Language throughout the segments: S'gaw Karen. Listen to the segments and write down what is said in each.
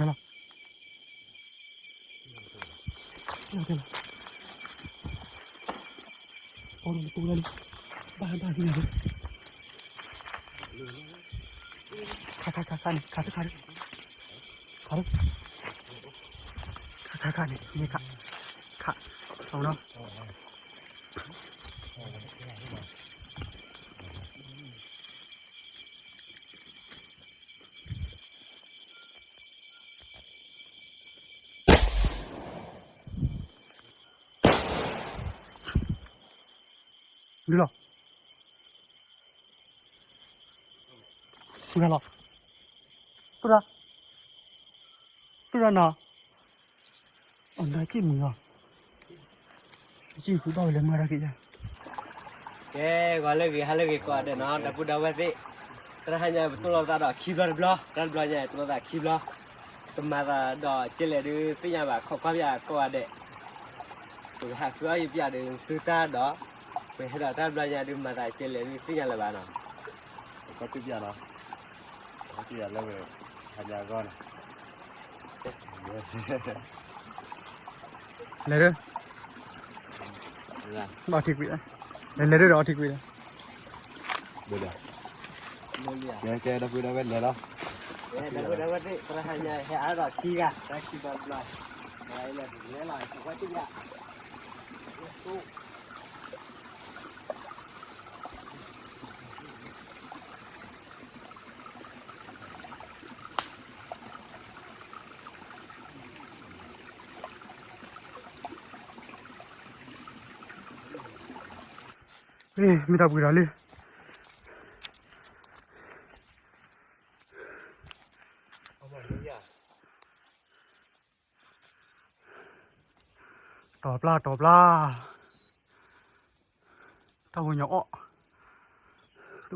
လီၤ, လီၤ, လီၤ, ပီၢ်ဒိၣ်တတူၢ်လီၤလံ, ဘၣ်ဘၣ်ဟံးန့ၣ်, ခးခးခးခးန့ၣ် ခးတခးတခး, ခးတခးခးန့ၣ် မ့ၢ်ခး, ခး, ခးနီၤ. ဒုလီၤ, ပှၤလီၤ, ပှၤ, ပှၤနီၤ, အီၣ်ဒီးက့ၢ်မုာ်လီၤ, က့ၢ်ဃုဘၣ်ဝဲလဲၤမၤတၢ်က့ၤယါ. ကဲ, ဂီၤလၢအဂ့ၤ ဟါလၢအဂ့ၤကိးဂၤဒဲးနီၤ ဒီပုၢ်ဒီဝဲၢ်သ့ၣ်, တဟါညါပတိၢ်လိာ်သးဒီးခံဘျီတဘျီ, တၢ်တဘျီညါ တိၢ်လိာ်သးခံဘျီ, ပမၤသးဒီးကဲလဲၣ်ဒုးသ့ၣ်ညါဘၣ် ခိးကွၢ်ပၠးကိးဂၤဒဲး, ပကဟးဃုအီၣ်ယပၠးဒုးသုတၢ်ဒီး, ပဟဲဒီးတၢ်တဘျီညါဒုးမၤသးကဲလဲၣ်ဒုးသ့ၣ်ညါလၢၤဘၣ်နီၤ, ပကွၢ်ပၠးနီၤ, ကွၢ်ပၠးလၢဝဲ, ဟါညါအဂီၢ်န့ၣ် လဲၤဒုး, ဘၣ်ထံကွံာ်, လဲၤလဲၤဒုးဒီးအီထံကွံာ်ဒီး, ကဲကဲ ဒီပုၢ်ဒီဝဲၢ်လဲၤလီၤ, ဒီပုၢ်ဒီဝဲၢ်သ့ၣ် တဟါညါဟဲအါဒီးခံဂၤ တၢ်ခံဘျီတဘျီ, လဲၤလီၤ ကွၢ်ပၠး မ့ၢ်တၢ်ပှ့ၤဒီးလံ, တီၤပျၢ်တီၤပျၢ်, တၢ်ဂီၤညီအီၣ်, သုးခီၣ်ဒ့အီၣ်,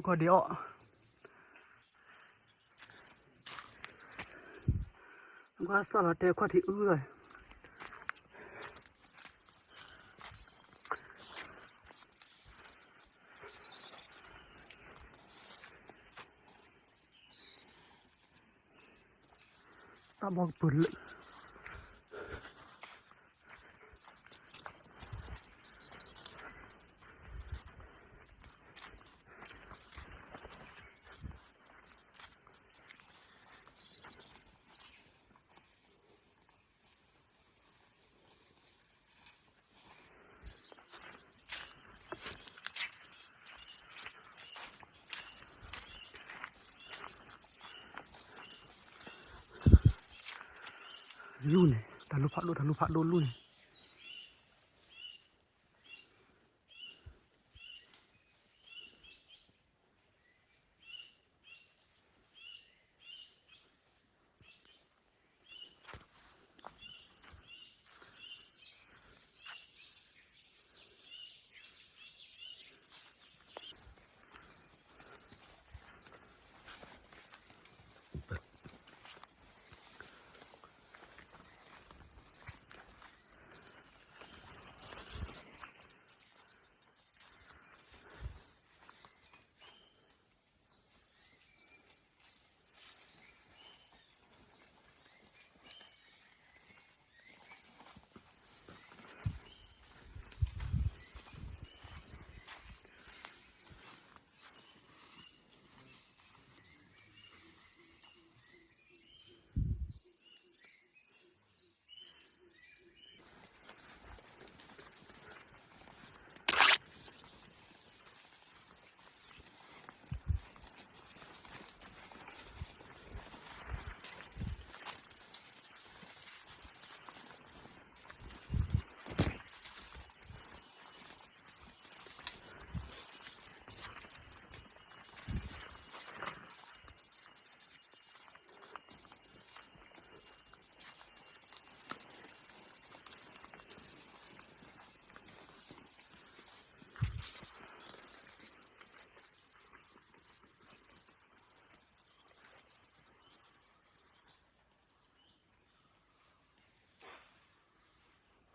ကွၢ်သီၣ်လီၤတဲခီၣ်ထံးအုလီၤ. တၢ်ဘီကပၢၤလၢာ် လူၢ်န့ၣ် တၢ်လူၢ်ဖးဒိၣ် တၢ်လူၢ်ဖးဒိၣ်လူၢ်န့ၣ်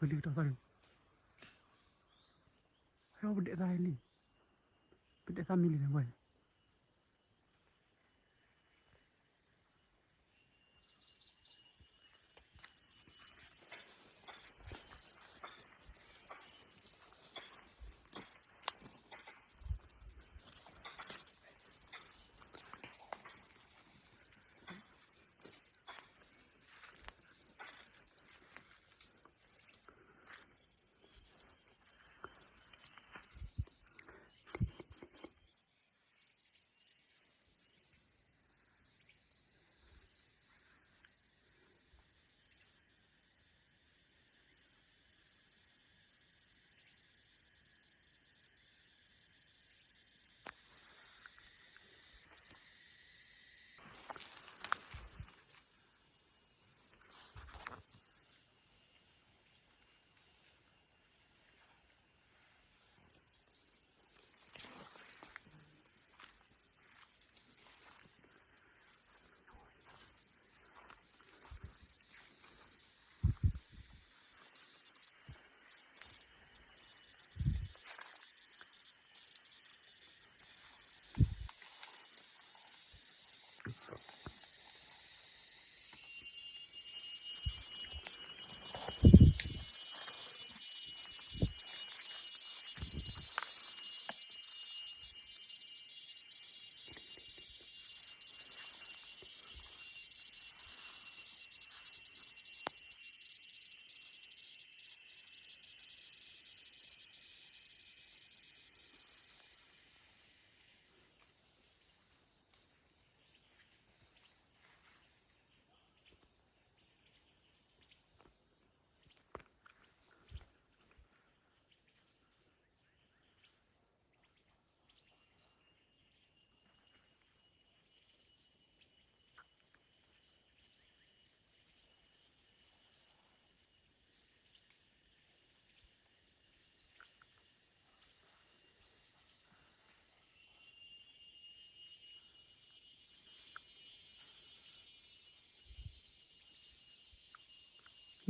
ဝဲလံကတီၤသၣ်န့ၣ် ဟဲပဒဲးသၣ်လံ, ပဒဲးသၣ်မံလံန့ၣ်ဝဲ,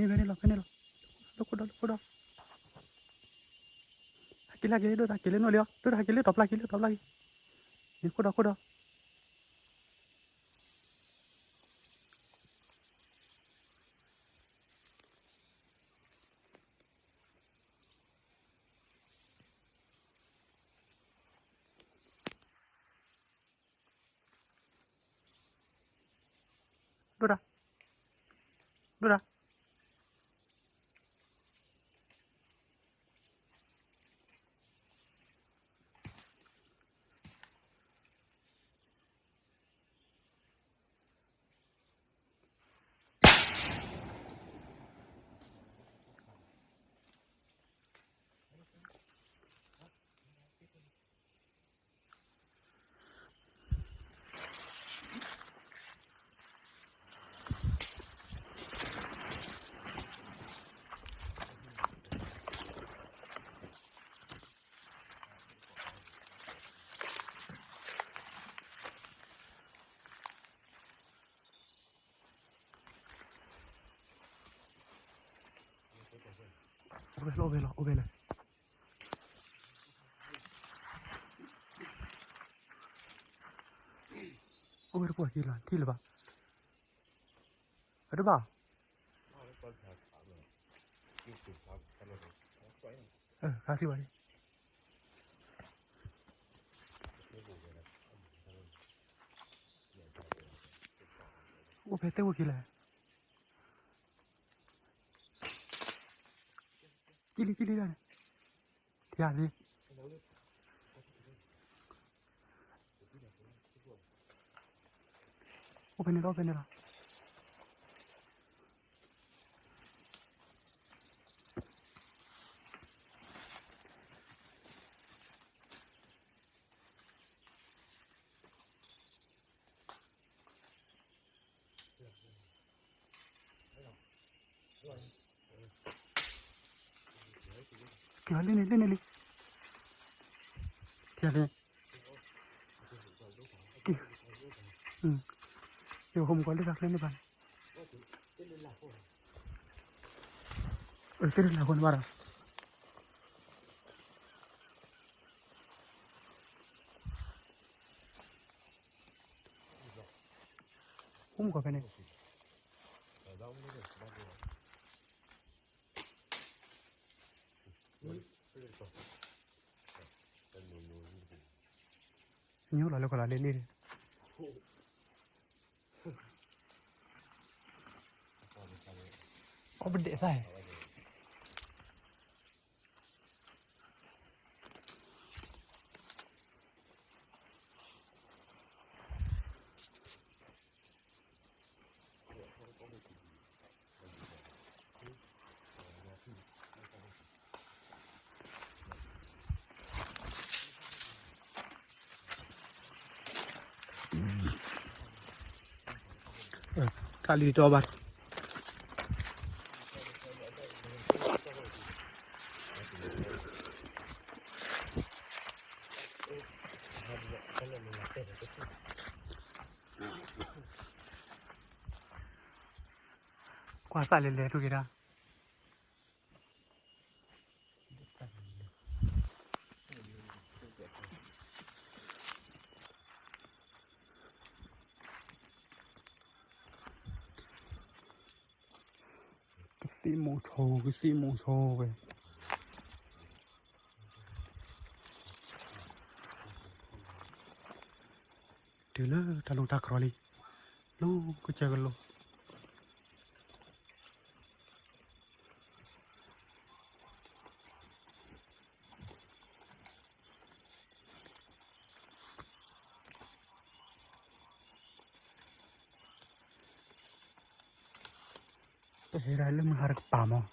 ဖဲန့ၣ်လီၤ ဖဲန့ၣ်လီၤ, လၢခိၣ်ဒီး လၢခိၣ်ဒီး, ဟဲက့ၤလၢက့ၤ ဒိၣ်တၢ်က့ၤလၢနီၢ်လံၤအီၤ ဒိၣ်တၢ်ဟဲက့ၤလၢတီၤပျၢ်က့ၤ လၢတီၤပျၢ်က့ၤ, န့ၣ်ခိၣ်ဒီး ခိၣ်ဒီး ဒိၣ်တၢ်, ဒိၣ်တၢ်, အိၣ်ဖဲလီၤ အိၣ်ဖဲလီၤ အိၣ်ဖဲလီၤ, အိၣ်ဖဲတပှၢ်ခံလီၤ ထံၣ်လၢၤဘၣ်, အတဘၣ်, ခါထံၣ်ဘၣ်န့ၣ် အိၣ်ဖဲတဲဝဲက့ၤလဲၣ်, ကံလံ ကံလံဒၣ်န့ၣ်, ထံၣ်ဧါသ့, အိၣ်ဖဲန့ၣ်လီၤ အိၣ်ဖဲန့ၣ်လီၤ. က့ၤလၢန့ၣ် လၢန့ၣ်လံ, က့ၤလၢ, က့ၤ, က့ၤ ဟိမုၢ်ကီၤလၢတၢ်ချၢန့ၣ်ဘၣ်န့ၣ်, အၢ တဲလၢလၢ်ဃိန့ၣ်ဘၣ်ဒီး ဟိမုၢ်ကီၤဖဲန့ၣ်, ညိလီၤလၢကီၢ်လီၤလ့လ့, အီၣ်ပဒဲးသၣ် တၢ်လံၤတအီၣ်ဘၣ်, ကွၢ်သၣ်လဲၤလဲၤထူၣ်က့ၤတၢ် ကသ့ၣ်မူၤဆိ ကသ့ၣ်မူၤဆိဝဲ, တုၤလၢတၢ်လူၢ်တၢ်ကြီလံ, လူၤကစၢၢ်ကလိ ပဟဲဒၣ်လၢမုၢ်ဟါတကပၤမး,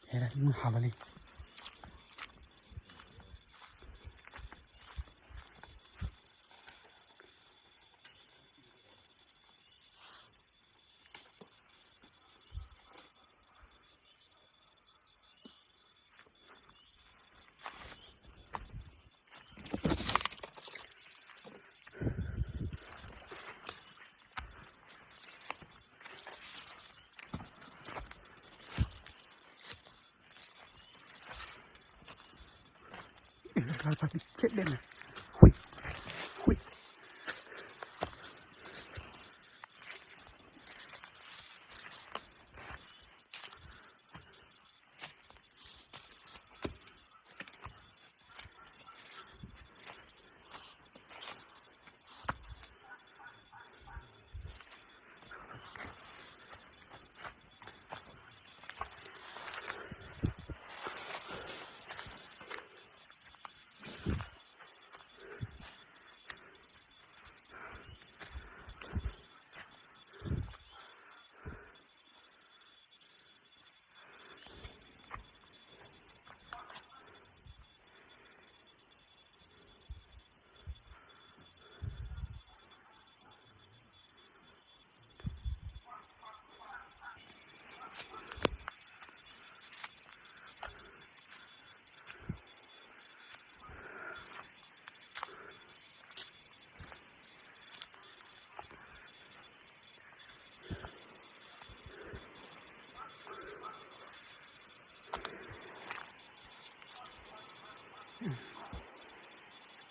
ဟဲဒၣ်လၢမုၢ်ဟါလီၤလံ. တၢ် ဖးကဆဲးဒဲးန့ၣ်, ဝံၣ်, ဝံၣ်.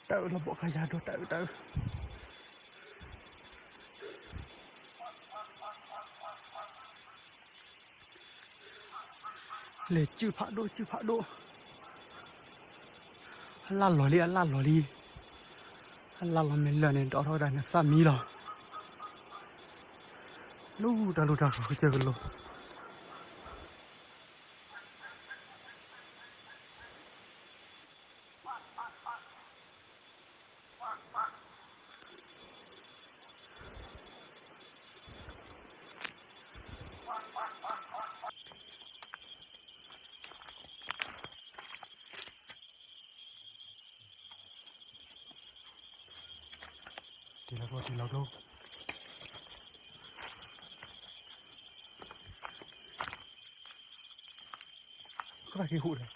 တၢ်အၢလီၤဘီၣ်ခါယၤဒီးတၢ်အၢတၢ်အၢ လဲၤစုၣ်ဖးဒိၣ်စုၣ်ဖးဒိၣ်, အလၢ်လီၤလံ အလၢ်လီၤလံ, အလၢ်လီၤမ့ၢ်လၢာ်န့ၣ် ဒီးထီၣ်ဝဲဒၣ်န့ၣ်သၣ်မံလီၤ, လူၤတၢ်လူၤတၢ်ဃီကစၢၢ်ကလိၤ တံၤလီၤကျိ တံၤလီၤကျိ, ကဘၣ်က့ၤဟူးဒီး,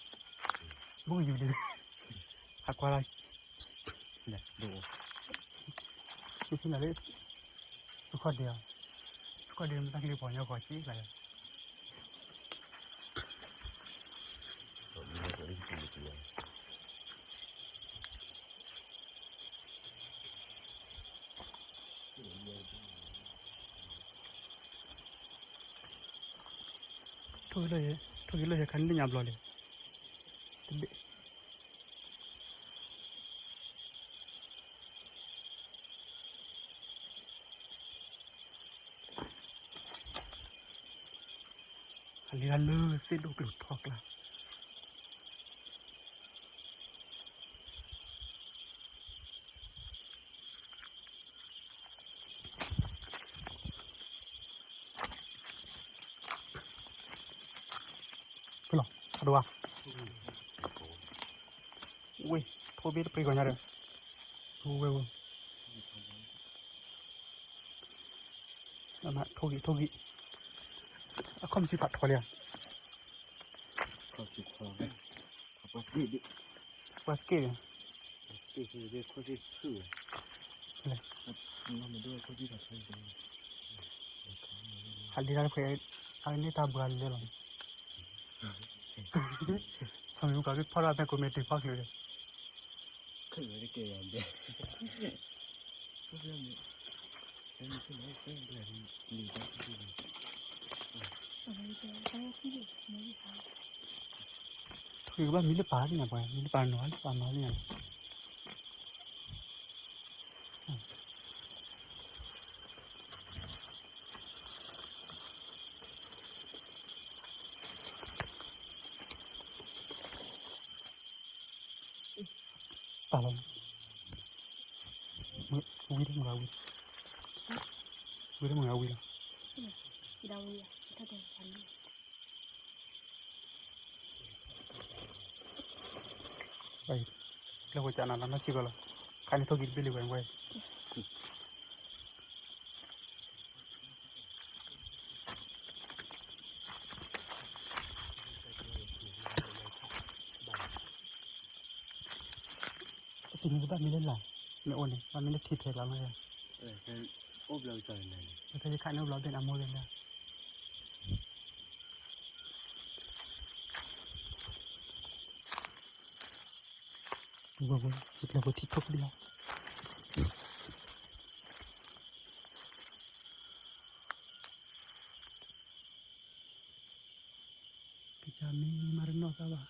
ဘိယူၤလံ, ဟးကွၢ်လီၤ, လဲၤဒိၣ်, က့ၤဆ့ၣ်နီၤလၢ, ဆူခီၣ်ဒ့, ဆူခီၣ်ဒ့မ့ၢ်တၢ်ကလံၤပှၤညီကွၢ်က့ၤလီၤယၤ ထိၣ်ဂံၢ်လၢယဲ ထိၣ်ဂံၢ်လၢယဲခါန့ၣ်လၢညါဘျီလံ, တဘ့ၣ် ဟးလံဟးလၢသ့ၣ်ဒိၣ်ကျိၤထီကျါ ဖဲလီၤ အဒိဝါ ဝ့ၢ် ထိၣ်ဘ့ၣ်တပှ့ၤကီးညါဒီး ဝ့ၢ်ဝ့ၢ် ထိၣ်ဂံၢ် ထိၣ်ဂံၢ် အခီၣ်မုၢ်ဆံဖးထီလံဧါ ပှၤစက့ၣ် ဟးလံတၢ်တဖှဲး အန့ၣ်တၢ်ဘှါလၢလီၤ ဖးမံၤပှၤကဖီၣ်ထီၣ်ဖဲကိးမ့ၢ်တုၤဖီၣ်ချုးဒီး ထွံၣ်ကဘၣ်မံလၢပၢ်န့ၣ် ပှၤမံလၢပၢ်နီၤ လၢပၢ်နီၤန့ၣ် ပာ်လီၤ ဝံၤတမုာ်ဂၤဝံၤ ဝံၤတမုာ်ဂၤဝံၤလီၤ လၢဝဲကနၤလီၤ နီၢ်ဆံးကီးလီၤ ခါန့ၣ်ထိၣ်ကံၢ်တဘ့ၣ်လံဝဲဝဲ တနံၤကဘၣ်မံလၢလၢ် မ့ၢ်အိၣ်န့ၣ် ဘၣ်မံလၢထံဖဲကျါမ့ၢ် အိၣ်ဘျီကစၢ်န့ၣ် ဖဲယခးန့ၣ်အိၣ်ဘျီဘ့ၣ်န့ၣ် အမိၢ်ဘ့ၣ်န့ၣ် တနံၤကဘၣ်မံလၢလၢ် ဝဲဝဲ ယကျဲၤဖိထံၣ်ထီၣ်ဖဲဒၣ်ယၤ ကစၢ်မံမၤတနီၢ်သးဘၣ်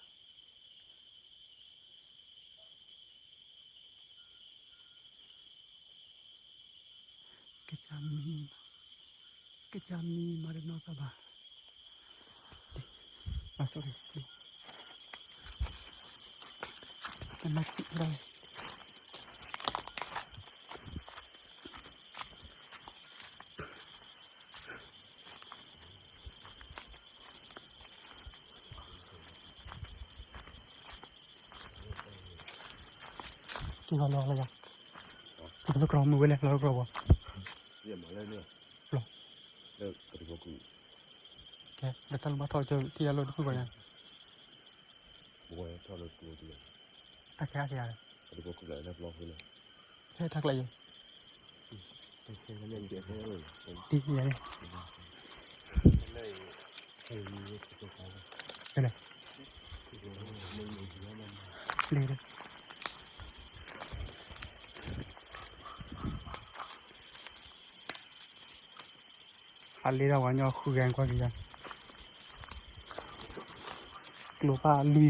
ကစၢ်မံ ကစၢ်မံမၤတနီၢ်သးဘၣ် sorry တနၢ်စံးဒၣ် က့ၤလီၤလီၤလီၤယၤ ကလီကရီမုၢ်ဝဲလဲၣ် လီၤကရီဘၣ် လီၤ ကဲ ဒီးတၢ်လၢဘၣ်ထီၣ်ကၢထံၣ်ယၤလီၤတဖုဘၣ်ယၤ အခဲအခဲယၤ ကဲထါကျဲယၤ တံၤယၤန့ၣ် ဖဲလဲၣ် လ့ ဟးလ့ဒၣ်ဝဲညီဃုဂၤကွၢ်က့ၤယၤ ကျိဘၣ်လွံၢ်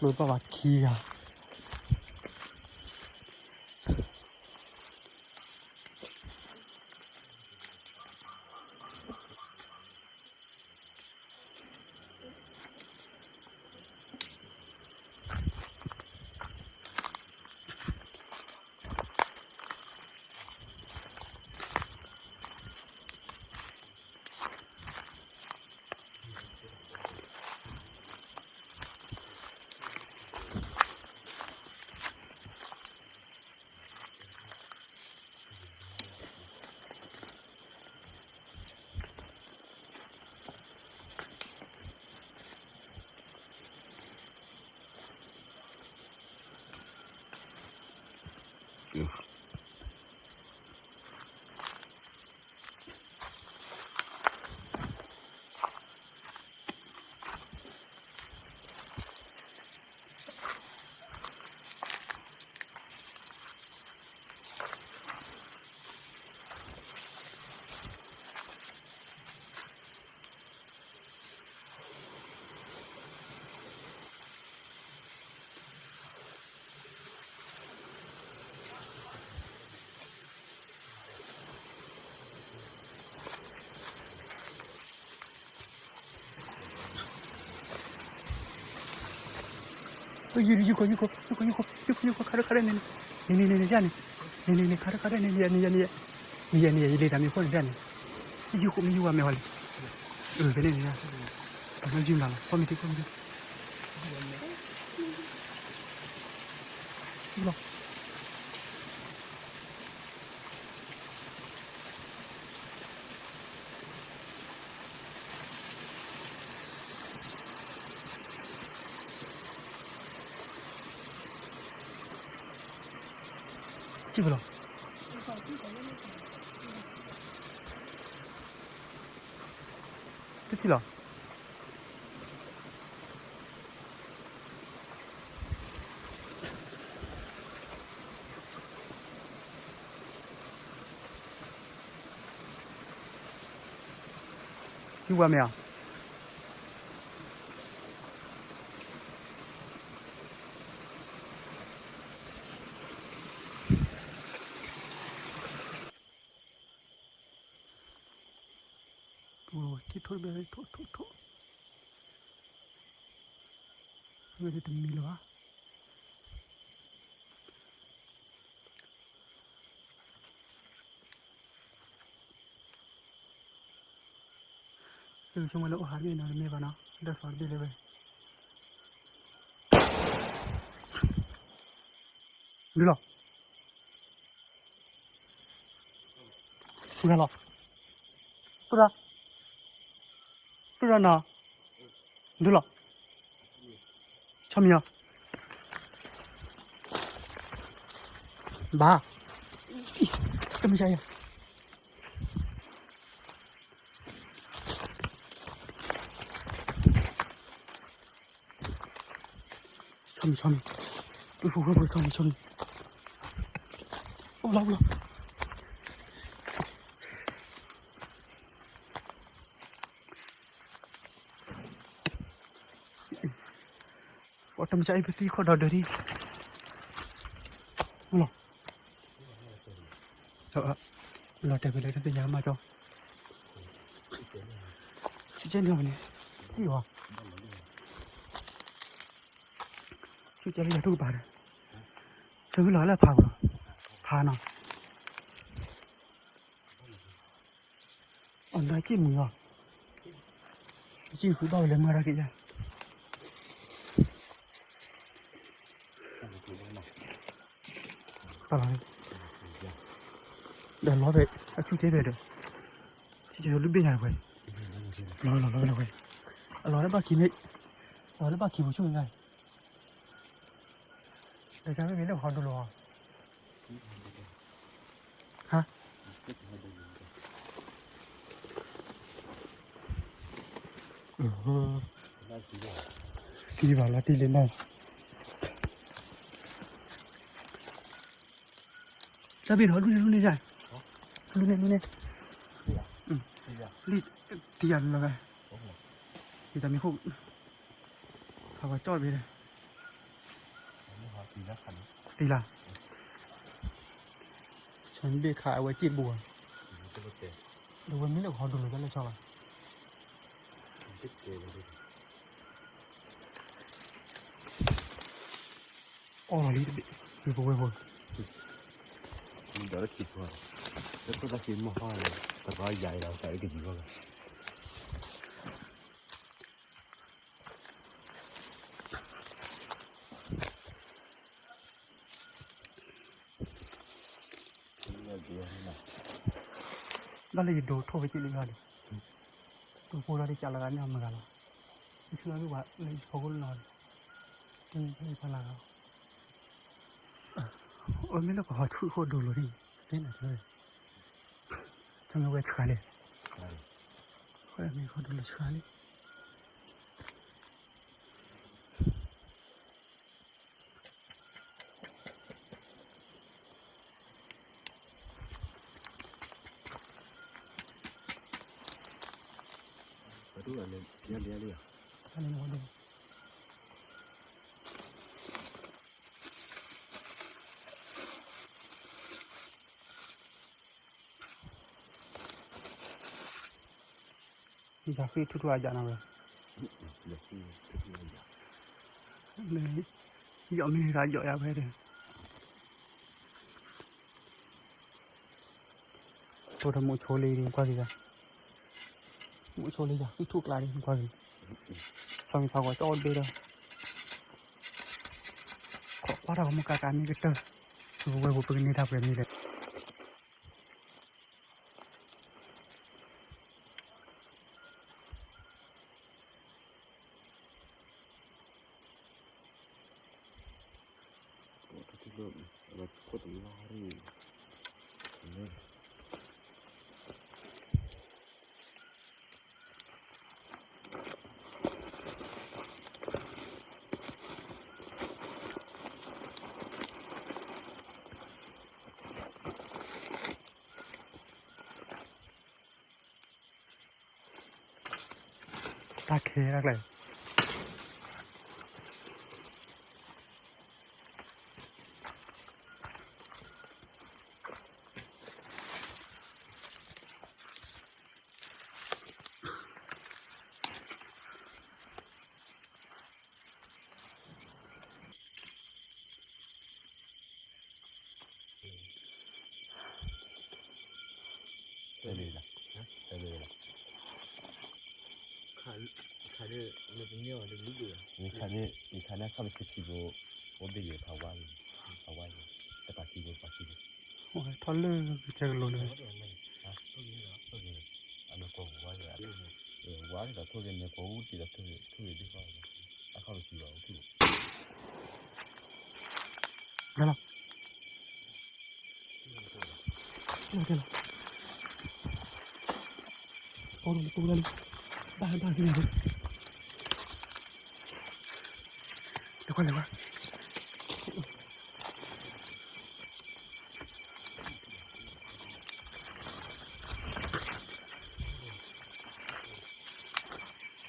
ဂၤ ကျိဘၣ်ဘၣ်ခံဂၤ ယူၤ ယူၤ ယူၤ ယူၤ ယူၤ ယူၤ ခါထီၣ် ခါထီၣ်န့ၣ် န့ၣ် န့ၣ် န့ၣ် န့ၣ် ခါထီၣ် ခါထီၣ်န့ၣ် ယၤန့ၣ် ယၤန့ၣ် ယၤန့ၣ် ယၤန့ၣ် ယလ့တၢ်မ့ၢ်ခိၣ်န့ၣ်ဒၣ်န့ၣ် ယူၤ မ့ၢ်ယူၤဝဲမ့ၢ်ဟီလဲၣ် ဖဲန့ၣ်န့ၣ် ယူၤမးလီၤ ဖီမ့ၢ်ထံ ဖီမ့ၢ်ထံ လီၤ ထံၣ်ဖဲလီၤ တထံၣ်လီၤ ယူၤဝဲမ့ၢ်ဧါ ထံၣ်ထိၣ်တဘ့ၣ် ထိၣ်ထိၣ်ထိၣ် မ့ၢ်တမံၤလၢၤဘၣ် ဆိကမိၣ်လၢအိၣ်ဟးတဘ့ၣ်နီၤ တမ့ၢ်ဘၣ်နီၤ ဒီးသီတဘ့ၣ်လၢၤဝဲ ဒုလီၤ ပှၤလီၤ တူၢ်ဒီး တူၢ်ဒီးနီၤ ဒုလီၤ ဆီမံၤအီၤ ဘၣ် တမံၤဆါယၤ ဆီမံၤ ဆီမံၤ ပဝဲဖိဆီမဆိန့ၣ်, အိၣ်လီၤအိၣ်လီၤ, ပှၤတမ့ၢ်အံၤပသံခီၣ်ဒီးဒၢးဒံး, အိၣ်လီၤ, လီၤတဲာ်ဖဲလဲၣ်တသ့ၣ်ညါမးကၠီ, ဆူကဲန့ၣ်ဝဲန့ၣ်, စံၣ်ဝဲ ဆူကဲလၢယၤတူၢ်ကပၤဒီး, ဆၢဝံၤလီၤလၢဖးပူၤလီၤ, ဖးနီၤ, အနီၢ်ကံၣ်မုာ်လီၤ, ကံၣ်ဃုဘၣ်ဝဲလဲၤမၤတၢ်က့ၤယၤ, တၢ်လီၤ, ဒီးလီၤဖဲအဆူၣ်တဲဖဲဒီး, ဆံၣ်ကဲလွံၢ်ဘ့ၣ်ညါတဝဲ, လီၤလီၤလီၤလီၤဝဲ, အလီၤလၢဘၣ်ခံမ့ၢ်, လီၤလၢဘၣ်ခံပူၤဆူၣ်န့ၣ်, တၢ်မ့ၢ်မ့ၢ်လၢဟီဒိလီၤ, ဟါ, သံဘၣ်လီၤတံၢ်လံနီၤ, တၢ်ဘ့ၣ်ထီၣ်ဒူၣ်န့ၣ်ဒၣ်, ဒူၣ်န့ၣ်ဒူၣ်န့ၣ်, လံ, တံၢ်ယၤလီၤဂၤ, ယတၢ်မံၤခိၣ်, ဖးပှၤကၠီၣ်တဘ့ၣ်ဒီး, တံၢ်လၢ, ဆၢနဘ့ၣ်ခးအဝဲစ့ၢ်တဘိဧါ, ဒီးဝဲမ့ၢ်လၢကဟီဒိလိာ်တၢ်လၢဆီလီၤ, အီၣ်လီၤလံတဘ့ၣ်, ပဝဲဖိ, မ့ၢ်ဒီးလၢခံဖိ, လၢခိၣ်သၣ်ဃံမီၢ်ဟီန့ၣ် တဘျီယၤအံၤလီၤ တၢ်အုၣ်ကယံၤဂီၢ်လီၤ. ဘၣ်လၢယဒိးထိၣ်ဝဲက့ၤလံယီၤန့ၣ်, တူၢ်ဖိလီၤဒ်ကးလီၤဂၤန့ၣ်အမုၢ်ဂၤလီၤ, ယဆူၣ်လီၤဒ်ဝဲလၢယဖီခိၣ်လီၤန့ၣ်, တဖဲယဖီလာ်ဂၤ, အမ့ၢ်လၢကဟီဆူၣ်ခိၣ်ဒိလိာ်ဒ်, သ့န့ၣ်, ဆၢမ့ၢ်ဝဲဆှါလံ, မ့ၢ်ဟီဒိလိာ်ဆှါလံ. ယဃ့ထူၣ်ထူၣ်အယၤနီၤဝဲ, ယီၣ်မ့ၢ်ယီၣ်ယၤဝဲဒီး, တိၢ်ဒီးမုၢ်ဆိလ့နကွၢ်က့ၤ, မုၢ်ဆိလ့ယၤဃ့ထူၣ်ကျါန့ၣ် နကွၢ်က့ၤ, ဆီမံၤဖးဂီၤကၠီၣ်တဘ့ၣ်ဒီး, ခိးကွၢ်တၢ်ဂီၤမူကါကါမ့ၢ်ကတၢၢ်, ပဝဲပူၤပကန့ၢ်တၢ်ပှဲၤမံၤလဲၣ်. တၢ်ခဲတၢ်ကျဲ တၢ်လၢ, တၢ်လၢ, ခးန့ၣ်, ခးန့ၣ်ခီၣ်ပဆံးဆံးဘိ, အိၣ်ဘ့ၣ်ယဲၤဖးဝါ, ဖးဝါ, တပာ်ဆံးဘိ ပာ်ဆံးဘိ, ထီၣ်လၢကစၢ်ကလိၤလၢ အမ့ၢ်ကိးဝါ, ဝါဒီးထိၣ်က့ၤ မ့ၢ်ကိးအူတံၢ်ဒီးထိၣ်က့ၤ, ထိၣ်က့ၤဒ်ဃီ, အခီၣ်ပဆံးဘိ အိၣ်ထူၣ်, လီၤလီၤ, လီၤလီၤ, ပူၤလီၤလံ, ဘၣ်ဘၣ်က့ၤန့ၣ်, လဲၤကွၢ်လဲၤကွၢ်.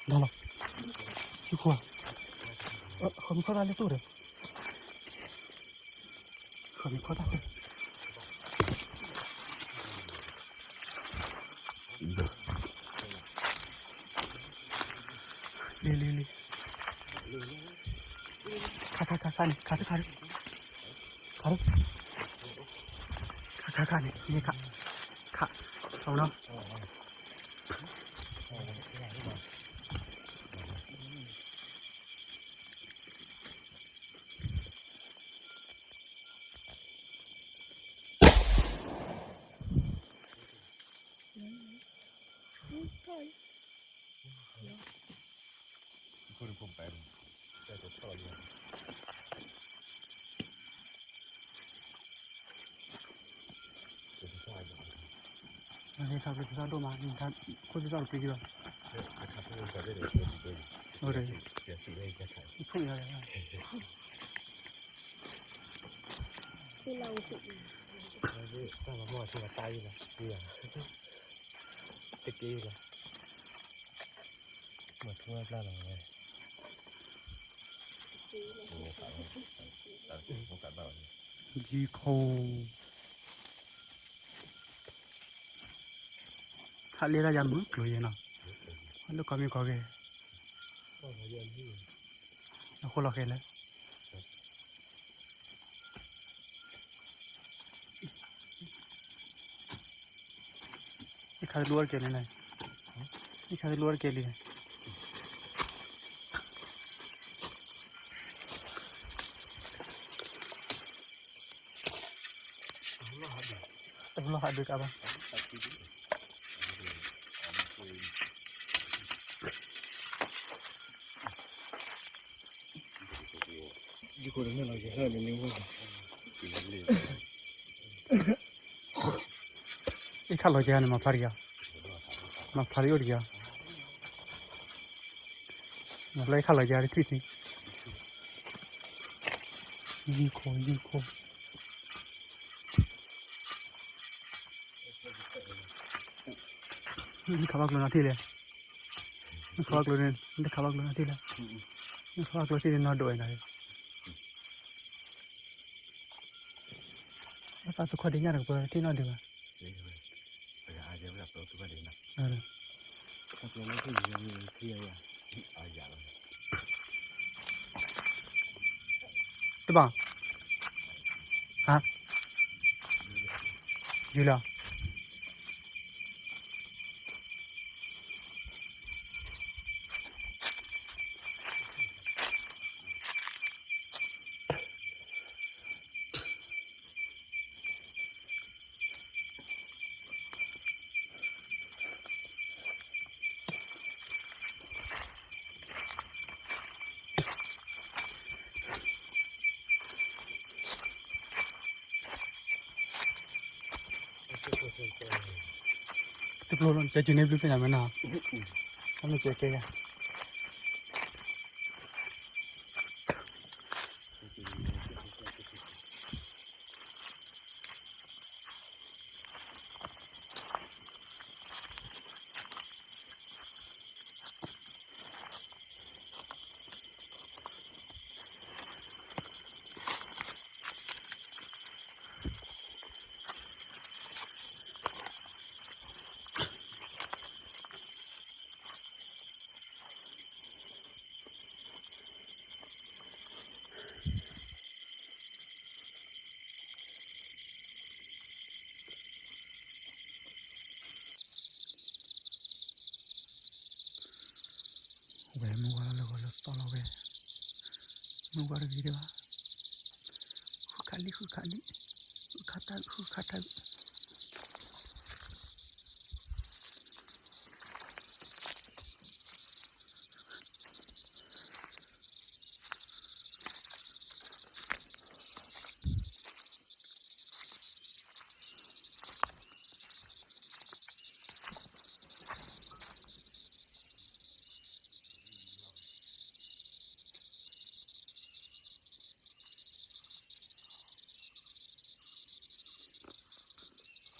ဒၣ်လီၤ, ယူခိၣ်, ဃီမံၤခီၣ်တၢ်လၢတိၢ်ဒီး, ဃီမံၤခီၣ်တၢ်ဃီ, လံလံလံ, ခါခါခါခါန့ၣ် ခါတခါတခါ, ခါတခါ, ခါခါခါန့ၣ် ယခါ, ခါ, ခါနီၤ. ခါပသီၣ်ဒိၣ်မး, ခိၣ်သီၣ်တပျံၤလီၤ. အိၣ်ဒီး, ဖုၣ်လီၤ, တက့ၢ်လီၤ, မၤထူဝဲပျၢ်လီၤဝဲ, ယံခိၣ် ဟးလ့တၢ်ယၤမုၢ်ကျိၤယဲနီၤ, လၢကီမ့ၢ်ကီကဲ, အဃိလီၤဃဲလဲၣ်. ယခါတလူအီၣ်တကဲလံလဲၣ်, ယခါတလူအီၣ်တကဲလံ. တဘျီဟးဒုးကဘၣ်, အ့ၣ်ခါလီၤကဲန့ၣ် မၤဖျါတက့ၢ်, မၤဖျါတအိၣ်တက့ၢ်, မၤဖျါအ့ၣ်ခါလီၤကဲတထံၣ်သံ, ယံခိၣ် ယံခိၣ် နခးဘၣ်ကျိၤနီၤထံၣ်လဲၣ်, နခးဘၣ်ကျိၤန့ၣ် နတခးဘၣ်ကျိၤနီၤထံၣ်လဲၣ်, နခးဘၣ်ကျိၤထံၣ်န့ၣ်နီၢ်ဒိၣ်ဝဲနီၤ, အသးသခွါဒ့ညၣ်တကပၤထံၣ်နီၢ်ဒုးဘၣ်, တဘၣ်, ဟါ, ယူၤလီၤ. တကျိၤလီၤ ကဲက့ၤန့ၣ်ဘျုးဖဲညါမ့ၢ်နီၤ, အမ့ၢ်ကဲကဲယၤ ဝဲမုၢ်ဝါလီၤလၢဂီၤလၢသီလီၤဝဲ, မုၢ်ဝါတဂ့ၤဒံးဘၣ်, ဃုခးလံ ဃုခးလံ, ဃုခးတၢ် ဃုခးတၢ်.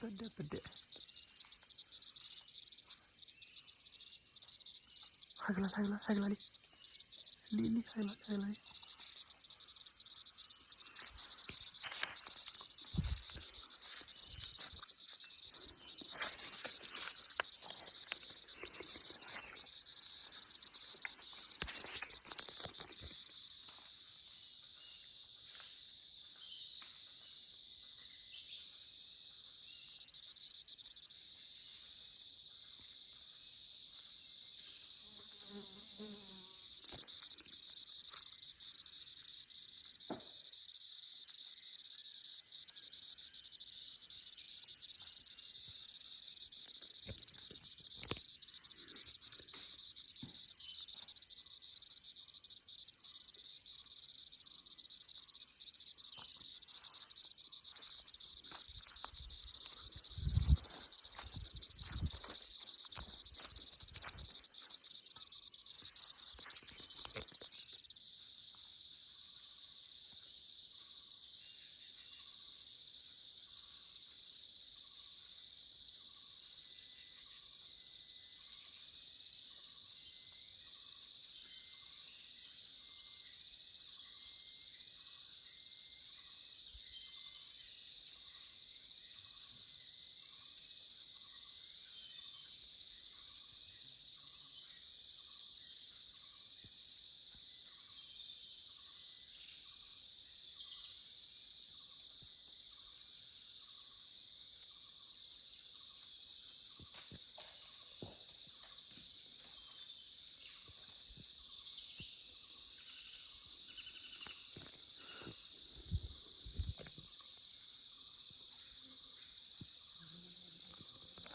ပဒဲပဒဲ, ဟ ဟဲကလီၤ ဟဲကလီၤ ဟဲကလီၤလံ, လံ လံ ဟဲကလီၤ ဟဲကလီၤလံ.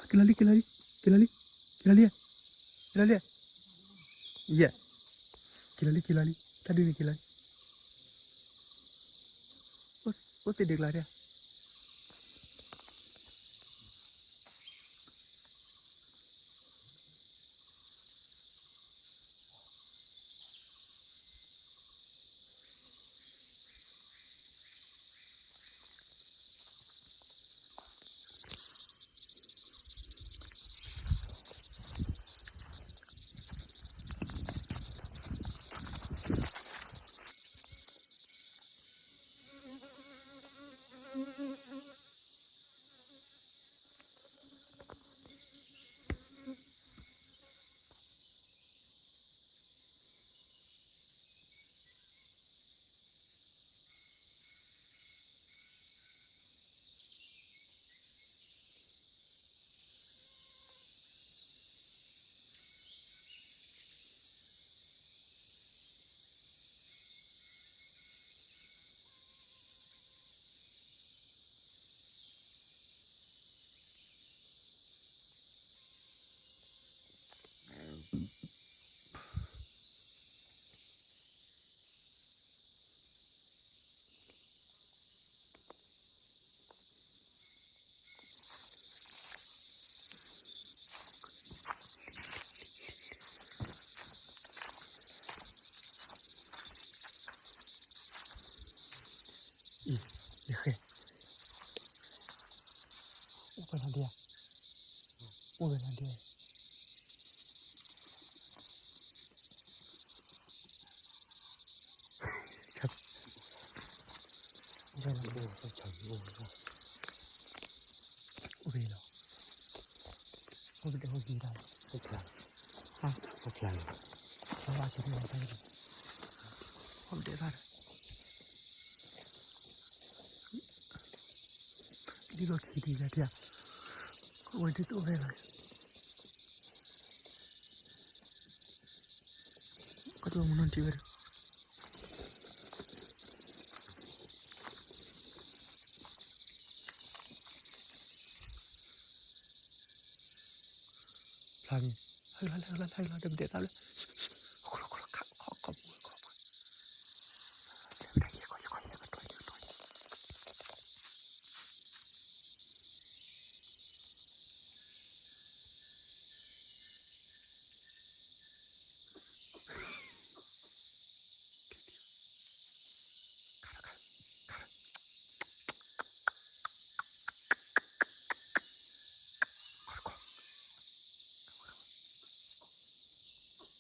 က့ၤလီၤလံ က့ၤလီၤလံ က့ၤလီၤလံ က့ၤလီၤလံ က့ၤလီၤလံ ယဲၢ် က့ၤလီၤလံ က့ၤလီၤလံ တၢ်ဒုးန့ၣ်က့ၤလီၤလံ အိၣ်သ့ၣ်ဒ့ကျါဒၣ် အံၤ ယဃဲ အိၣ်ဖဲလၢဒဲ အိၣ်ဖဲလၢဒဲ အိၣ်ဖဲလီၤ အိၣ်ဖဲလီၤ ဟီၣ်ဒဲးဖးဒီး ဒ်သိးခံဒံးလၢဒ် အဝဲဒ်သိးဝဲလီၤ ကီၢ်တမနီၤတံၢ်ဝဲဒီး ဖျါန့ၣ် ဟဲလီၤ ဟဲလီၤ ဟဲလီၤ တမ့ၢ်ဒဲးသးလၢ ခီခီခီခီပူၤ ခီပူၤ တမ့ၢ်ဒဲး ယဲၢ်ခီ ယဲၢ်ခီ ယဲၢ်ခီ ယဲၢ်ခီ ခါခါ ခါခါ ခါခါ ခါခါ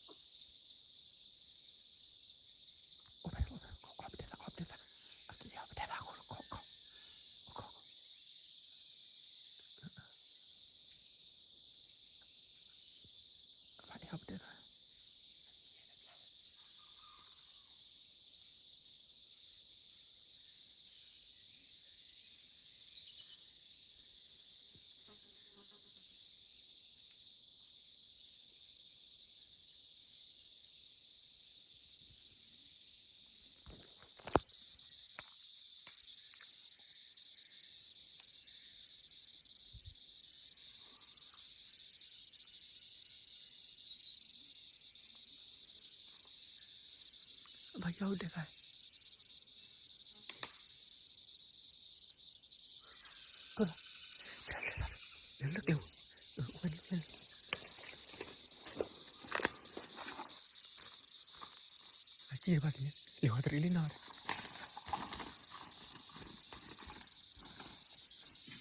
တဲဒၣ် ဘၣ်ယီၣ်ဒဲးခါ ကလီၤ လၢလၢကျဲ အိၣ်ဝဲန့ၣ် လၢလၢ အကံၢ်တဘၣ်သ့ၣ် လံၤဝါတရံးလံနီၤ အိၣ်တကိၣ်ဒီး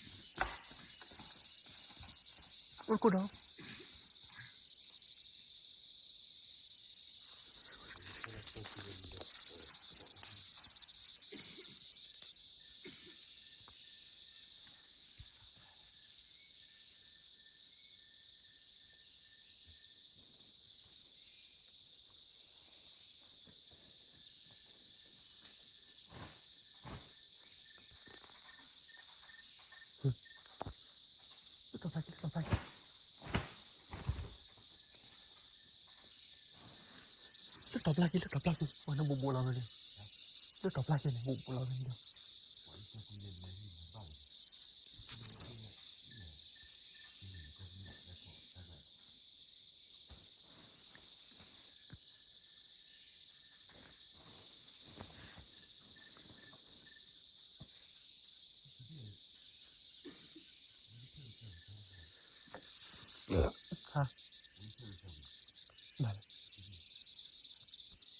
လၢတီၤပျၢ်က့ၤ လၢတီၤပျၢ်က့ၤ လၢတီၤပျၢ်က့ၤ လၢတီၤပျၢ်က့ၤ ဝဲန့ၣ်ဘူးဘူးလီၤဝဲန့ၣ် လၢတီၤပျၢ်က့ၤန့ၣ် ဘူးဘူးလီၤဝဲန့ၣ်ဒီး ခါ ဘၣ်လၢ ဝံၤ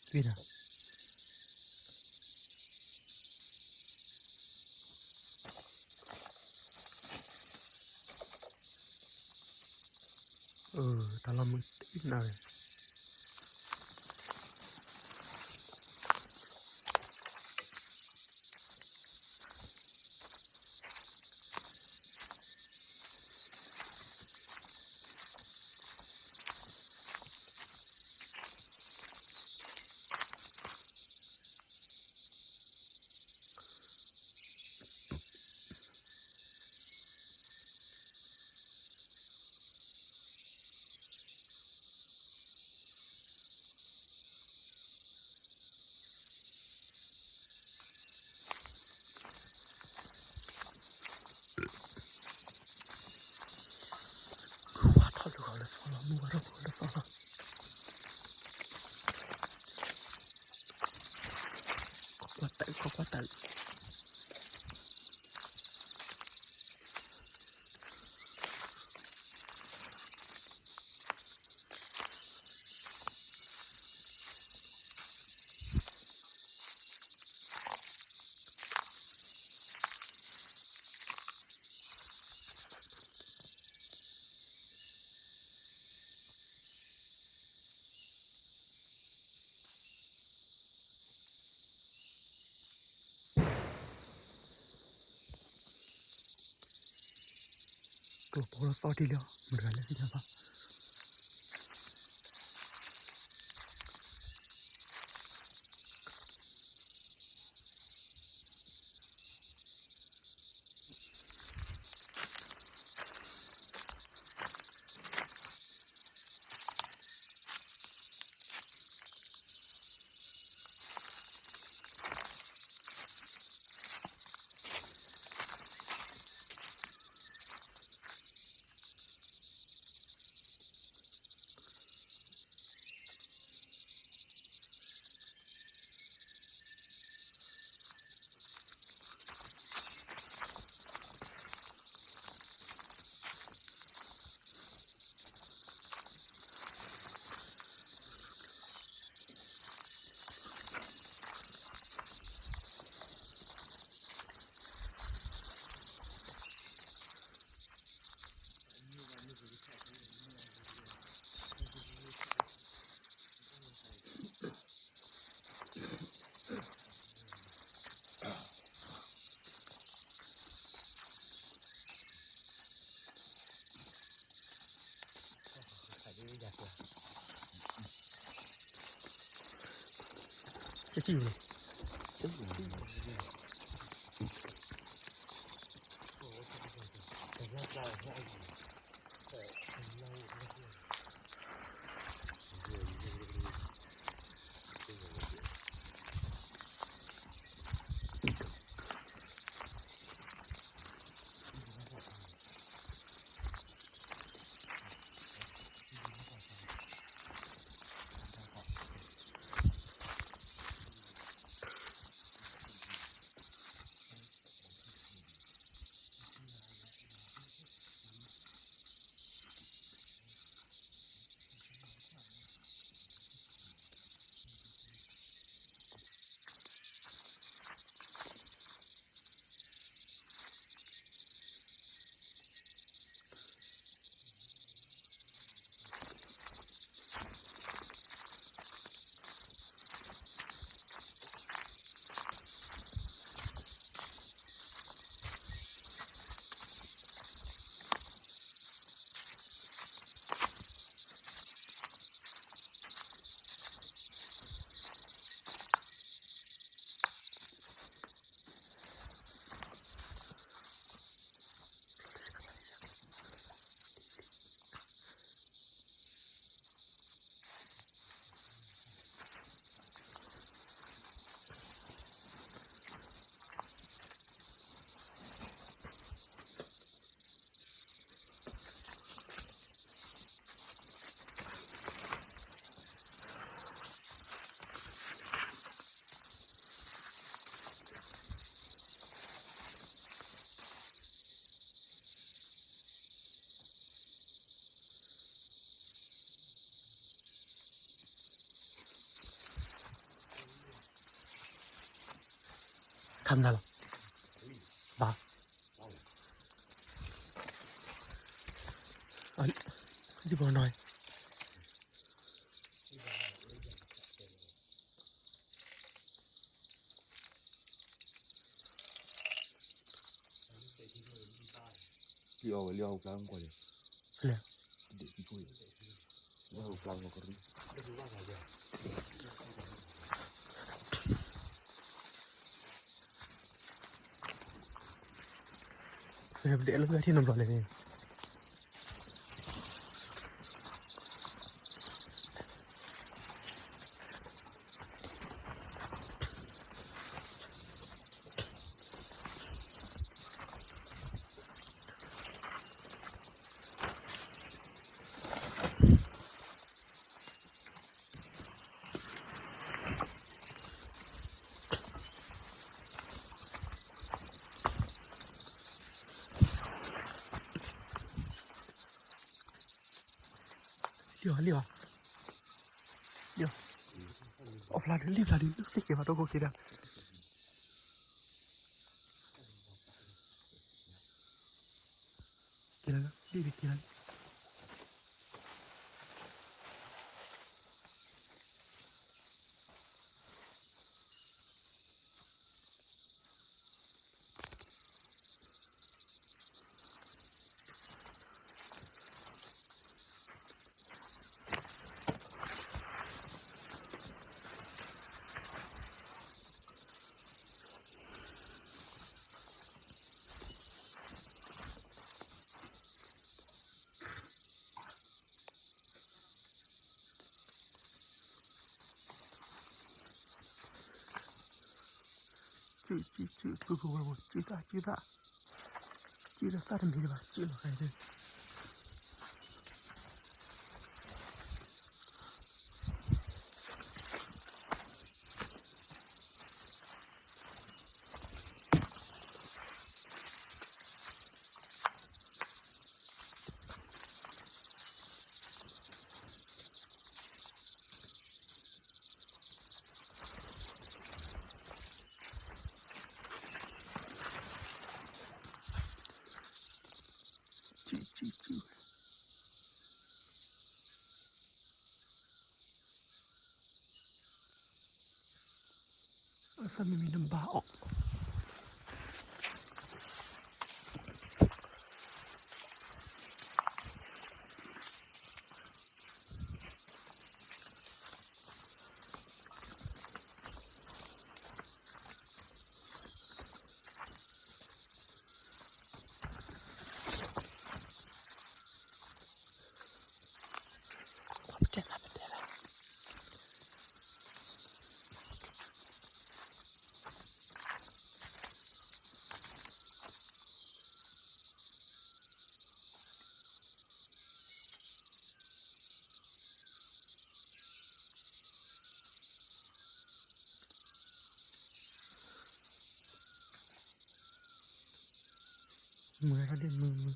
ဒီး တၢ်လီၢ်မုၢ်တနၣ်ရံၣ် ဝါထီၣ်လူၤဃီၤလၢသီလီၤ မုၢ်ဝါထီၣ်လူၤဃီၤလၢသီလီၤ ခီကွၢ်တၢ် ခီကွၢ်တၢ် ကျိၤပီလၢသီဒ်လံ မတၤတဂၤလၢသ့ၣ်ညါဘၣ် ခါဒ်ယၤကွၢ် ကစံၣ်ဝဲ ခမနၤလီၤ ဘၣ် ဒ်ဘီနီၤ လံအီၣ်ဝဲလံအီၣ်ဟူဖျါမကွၢ်ယၤ လံအီၣ်ဟူဖျါမကွၢ် ပဒဲးလၢဖဲထံနီတဘျီလဲၣ်န့ၣ် လံအီၣ် လံအီၣ် လံအီၣ် အီၣ်ဖျါဒုး လံဖျါဒုး သ့ၣ်က့ၤဘၣ်တၢ်ကိၢ်က့ၤဒၣ် က့ၤလီၤလံ လံဒုးက့ၤလီၤလံ စု စု စု ကျိကဝဲၤဝဲ စုသၣ် စုသၣ် စုဒီးသၣ်တမံၤလၢၤဘၣ် စုလီၤခါအံၤ စု စု စု အသၣ်မံၤမံၤနဘၣ်အီၣ် မုာ်ဝဲဒၣ်ဒ်မုာ်မုာ် လံ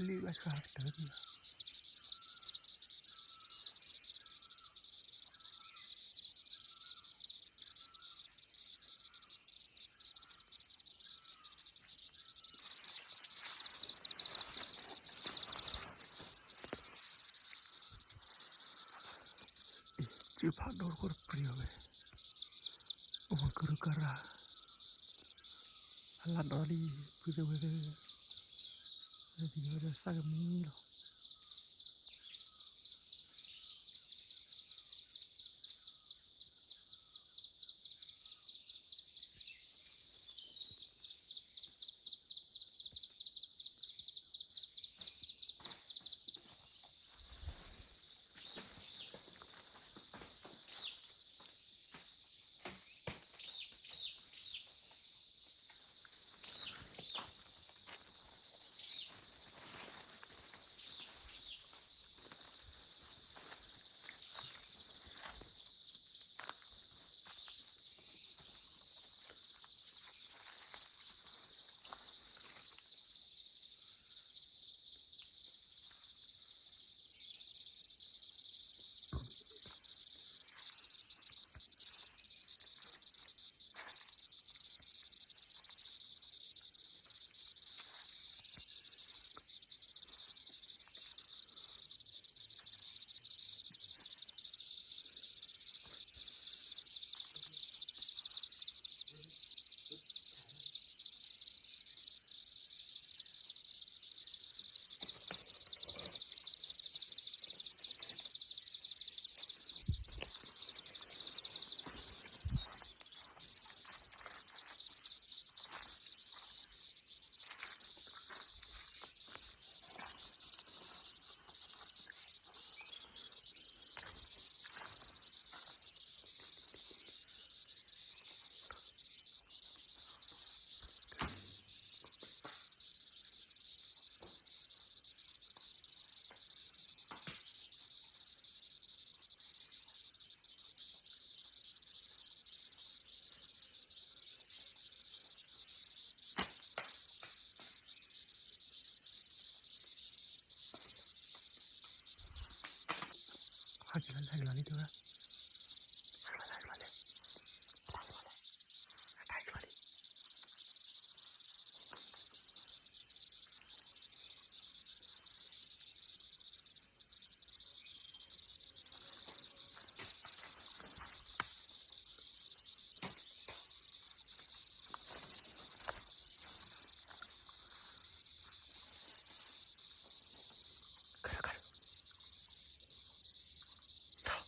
ၣ်ဘၣ်ဆှါတၢ်ဒံး စုဖးဒိၣ်တခိၣ်တပျံၤအီၤဝဲ, အိၣ်မၤကရူၢ်ကရၢ်, အလၢ်ဒီးလံ ဖုသဝဲသ့ၣ်, ဝဲဒၣ်သးကမံလီၤ. ဟဲက့ၤလီၤလံ ဟဲက့ၤလီၤလံ တဲဝဲ, ဟဲက့ၤလီၤလံ ဟဲက့ၤလီၤလံ, ဟဲက့ၤလီၤလံ. ခါခါ, ထီၣ်,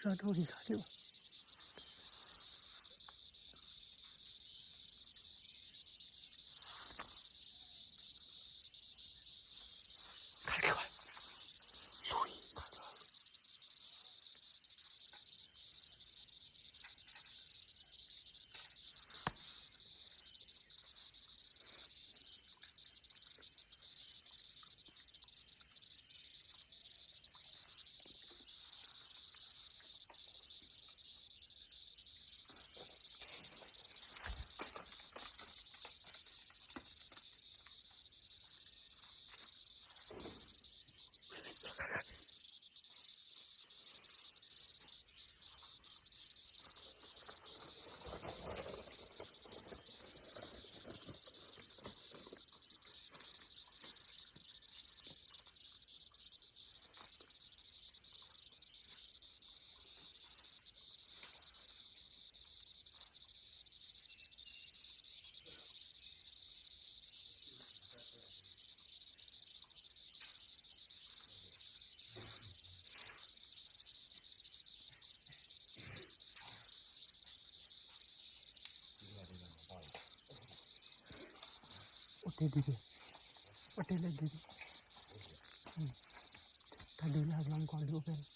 တၢ်ဒိၣ်ဂ့ၤခါဒံးဘၣ်. ခါကျၢၤ, လူၤ, ခါကျၢၤ. အိၣ်တ့ၢ်ဒ်, အိၣ်တ့ၢ်လၢဒ်, တၢ်ဒုးလၢဟးလီၤမကီၢ်ဒုးအိၣ်ဖဲလီၤ.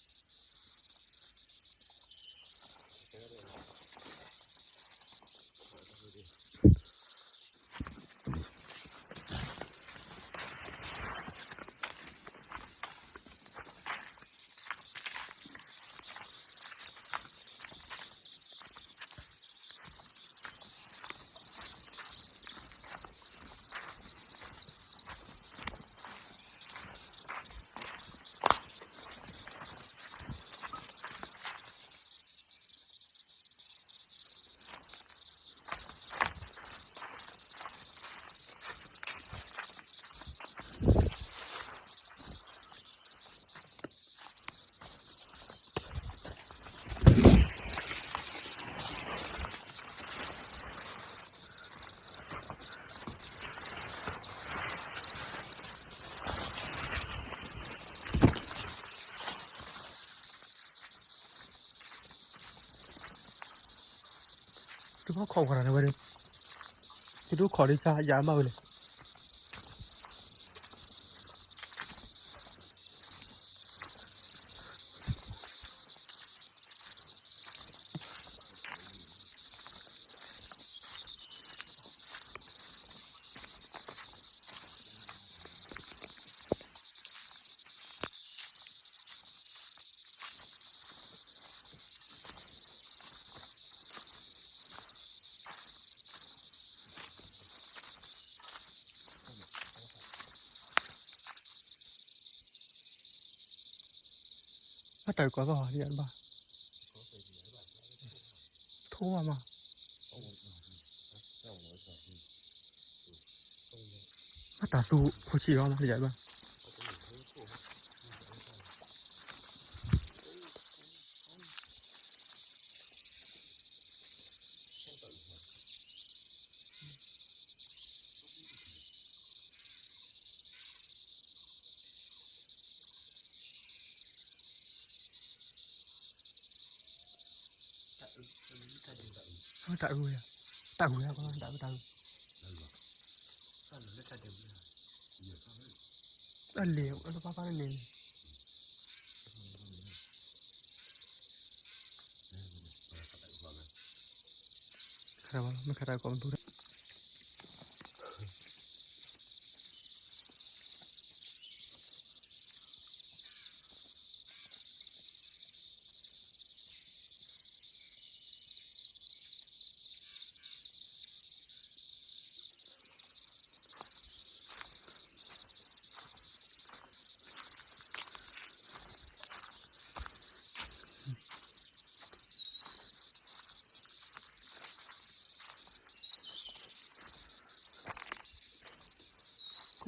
သုဘၣ်ခိးဝဲဒၣ်န့ၣ်ဝဲဒၣ်, သုဒိၣ်ခိးဒ်ယၤမးဝဲလဲၣ်. ဘၣ်တၢ်ကီဘၣ်ဟီဒ်ယၤတဘၣ်, ထိၣ်ဘၣ်မး, ဘၣ်တၢ်သူဖိဆံးလီၤမးဒ်ယၤတဘၣ်. တၢ်အုၣ်ဝဲ, တၢ်အုၣ်ဝဲ, တၢ်အုၣ်, တၢ်အုၣ်, တၢ်လ့ၤ, တၢ်ပၢ်ပၢ်လ့ၤန့ၣ် ခါတၢ်ဘၣ်လီၤ မ့ၢ်ခါတၢ်ကိးမသူတၢ်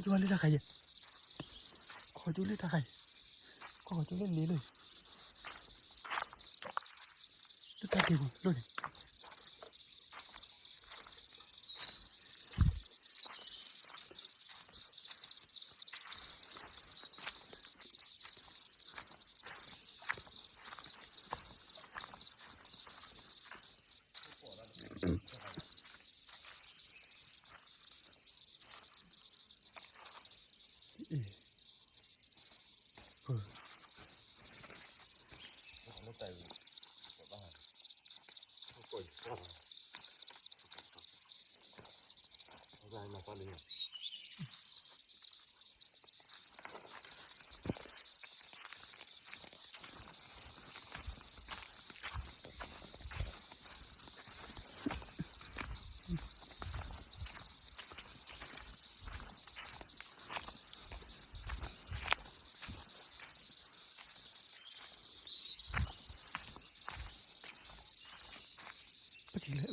ခီၣ်ကၠိလၢတၢ်ခါအံၤ, ခီၣ်ကၠိလၢတၢ်ခါအံၤ, ခီၣ်ကၠိလၢလ့ၤလၢ, လၢတၢ်ဒ့ပူၤလၢန့ၣ် တၢ်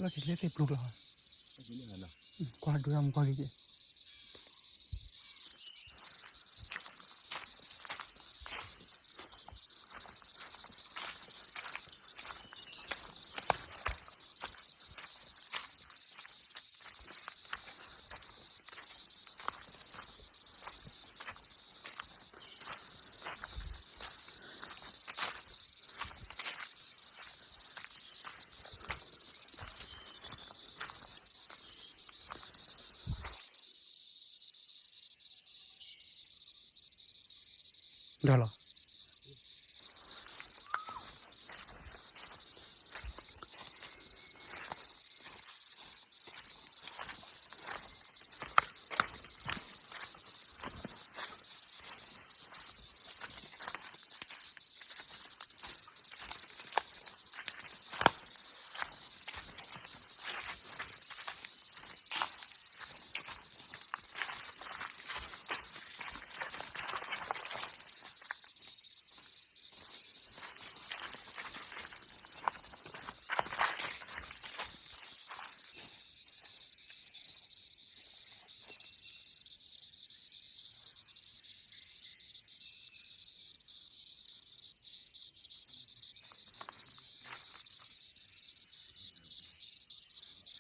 ဘၣ်က့ၤလၢသ့ၣ်ပျူၤကျါ, ကွၢ်ဒွဲမူကွၢ်က့ၤက့ၤ ဒီးလီၤ.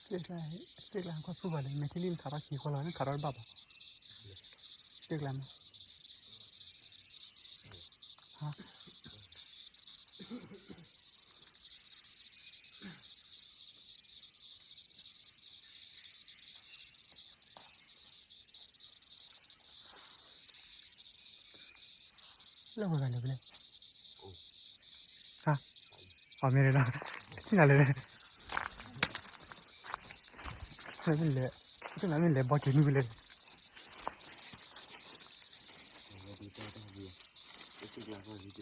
သ့ၣ်ကျါ သ့ၣ်ကျါကွၢ်ဖုၣ်ဘၣ်လဲၣ် မဲာ်ထံလံနခး ဘၣ်ခံဃီလီၤ နခးထီၣ်တဘၣ်ဘၣ်. သ့ၣ်ကျါမး ဟါ လၢဝဲဂၤလဲၣ်ဖဲလဲၣ်, ဟါ, အမ့ၢ်လဲၣ်, ထံၣ်နၤလဲၣ်, လဲၣ်, ထံၣ်နၤမ့ၢ်လဲၤဘီက့ၤနုၢ်ဖဲလဲၣ်.တၢ်ဖျိတၢ်ဖျိ တ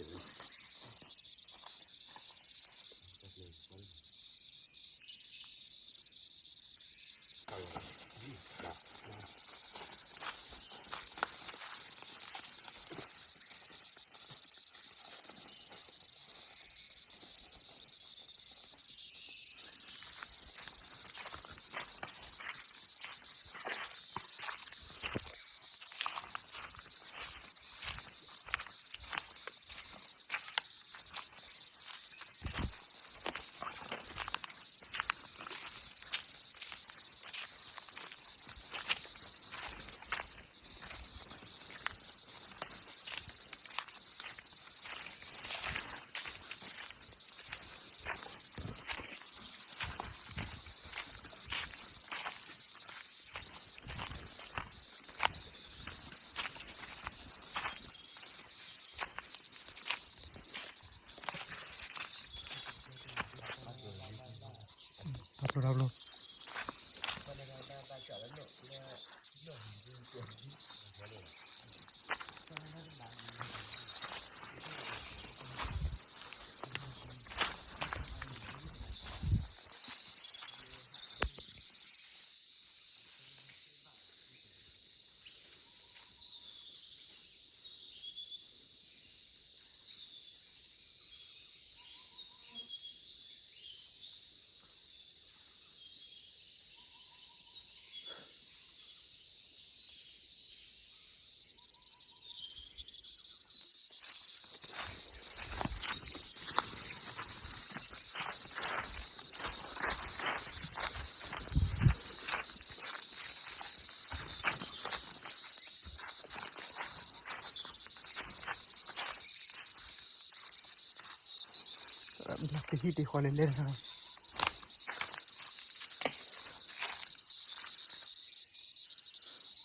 ဟံၣ်တဃီလဲၤလဲၤတခါ,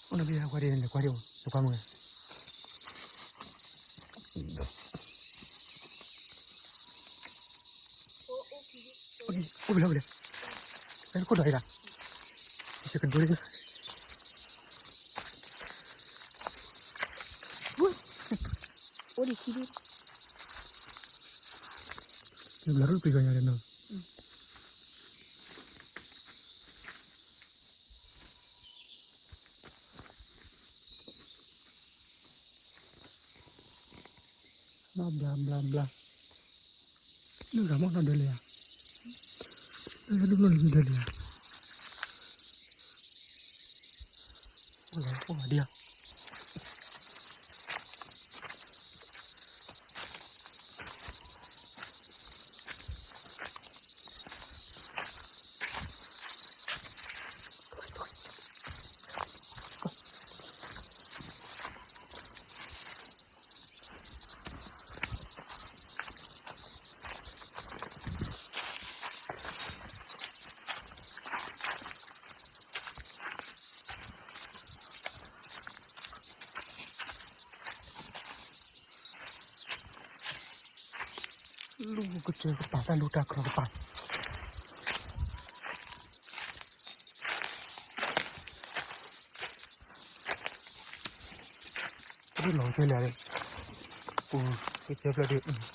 အိၣ်နဘ့ၣ်ကွၢ်ဒ်န့ၣ် လဲၤကွၢ်ဒ်အိၣ် လဲၤကွၢ်မုၢ်ဂၤ, ဒီး အိၣ်လၢဝဲလဲၣ်, အဲၣ်ခိၣ်ဒီးအံၤဒၣ်, ယကဒိလံ, အိၣ်ဒံးခံဒု, ယဘျါရူၢ်ပံၤကညီဒီးနီၤ. ဘျါဘျါဘျါ, လၢဂၤမ့ၢ်နီၢ်ဒၢးလံဧါ, လၢဒိၣ်နီၢ်ဒၢးလံဧါ, အိၣ်လၢအိၣ်ဒံးဧါ. လူၢ်ကစၢၢ်ကပၤ တၢ်လူၢ်တၢ်ခီကပၤ, တၢ်လူၢ်လီၤကစၢၢ်လၢာ်, ပူၤကစၢၢ်ဖျၢၣ်ဒုး အက့ၤလၢပဒဲးဧါန့ၣ် ပဒဲးအိၣ်ဖဲတၢ်ခါတခိၣ်အံၤဃ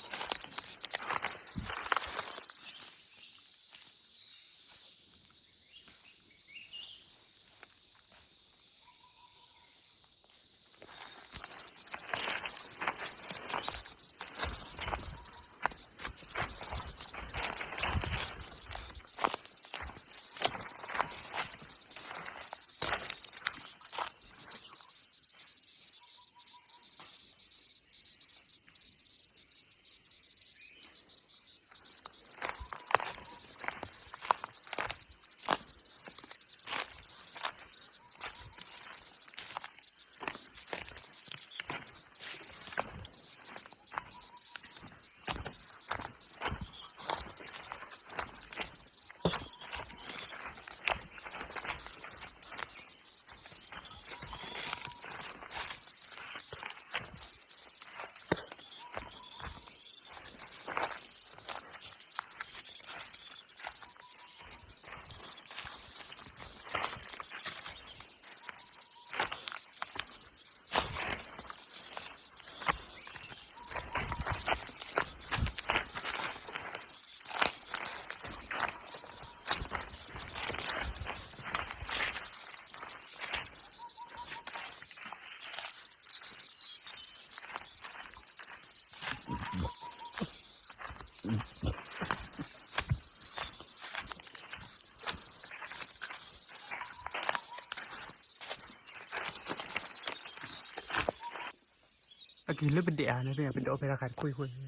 ိ ခိၣ်ဒိၣ်, ပဒဲးအိၣ်လၢတၢ်ဖီလာ်ထီၣ် ပဒဲးအိၣ်,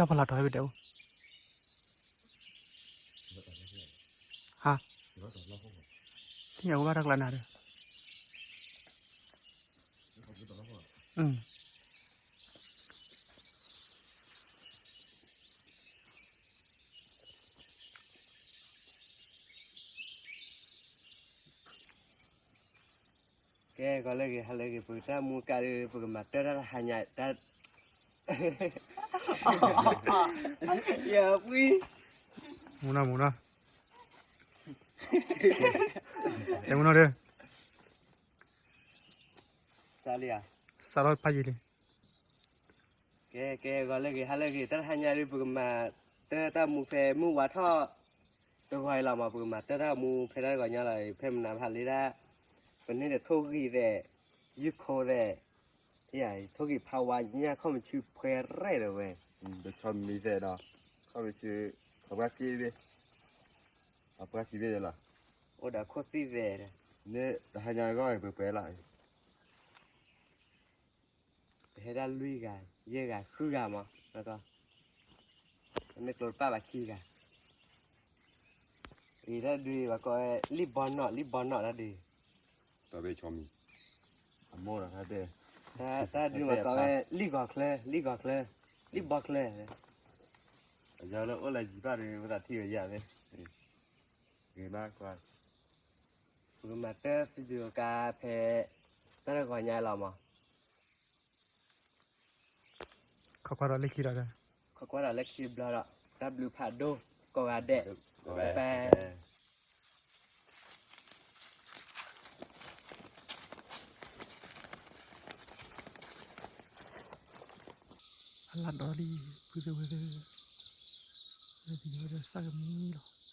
ဟါ, သ့ၣ်ညါဝဲဘၣ်တၢ်ကျါနၤဒီး ကဲ ဂီၤလၢဂ့ၤ ဟါလၢဂ့ၤ ပကတၢ်မူကါဒီး ပကမၤတၢ်တၢ်တဟါညါ တၢ် ယပှံၤ မူနီၤ မူနီၤ တဲမူနီၤဒီး စးလံဧါ စးထီၣ်ဖးယံာ်လံ ကဲ ကဲ ဂီၤလၢဂ့ၤ ဟါလၢဂ့ၤ တၢ်တဟါညါဒီး ပကမၤတၢ်တၢ်မူဖဲမုၢ်ဝါထီၣ် တဂီၤအံၤလီၤမး ပကမၤတၢ်တၢ်မူဖဲတၢ်တဂီၤညါလီၤ ဖဲမနၤဖးလံဒၣ် ပန့ၢ်ဒီးထိၣ်ဂံၢ်သဲး ယုၢ်ခိသဲး ထိၣ်ဂံၢ်ဖးဝါညၣ်ခီၣ်မဆူဖှဲးရဲၣ်ဒီးဝဲ ပဆီမံသဲးဒီး ခီၣ်မဆူ အပှၢ်ခံဘ့ၣ် အပှၢ်ခံဘ့ၣ်လီၤ အိၣ်ဒီးခိၣ်သံၣ်သဲး န့ၣ်တဟါညါဂီၢ်အံၤပှဲၤပှဲၤလီၤ ပဟဲဒၣ်လွံၢ်ဂၤ ယဲၢ်ဂၤ ဃုဂၤမး မ့ၢ်ကျိတပၣ်ဘၣ်ခံဂၤ အံၤတၢ်ဒုးဘၣ်ကိးဝဲ လံၣ်ဘီနီၣ် လံၣ်ဘီနီၣ်တၢ်ဒုး တဘ့ၣ်ဆီမံၤ အမိၢ်ဒီးတၢ်တဲ တၢ်ဒုးဘၣ်ကိးဝဲ လံၣ်ဂီၤချၢ လံၣ်ဂီၤချၢ လံၣ်ဘီချၢ အယီၤလၢအိၣ်လၢယံၤဘၣ်ဒီး ပသးထံၣ်ဝဲယၤသ့ ဂ့ၤမးကွၢ် ပကမၤတၢ်စံဒုးကါဖဲ တၢ်တဂီၤညါလီၤမး ခီခွါဒီးလၢခံဒီး ပကွၢ်ဒီးလၢခံတဘျီဒီး တၢ်ဘျုးဖးဒိၣ်ကိးဂၤဒဲး, bye bye. အလၢဒီးလံ ဖုသဝဲသ့ၣ်, ဝဲသ့ၣ်ဒီးသးကမံလီၤ.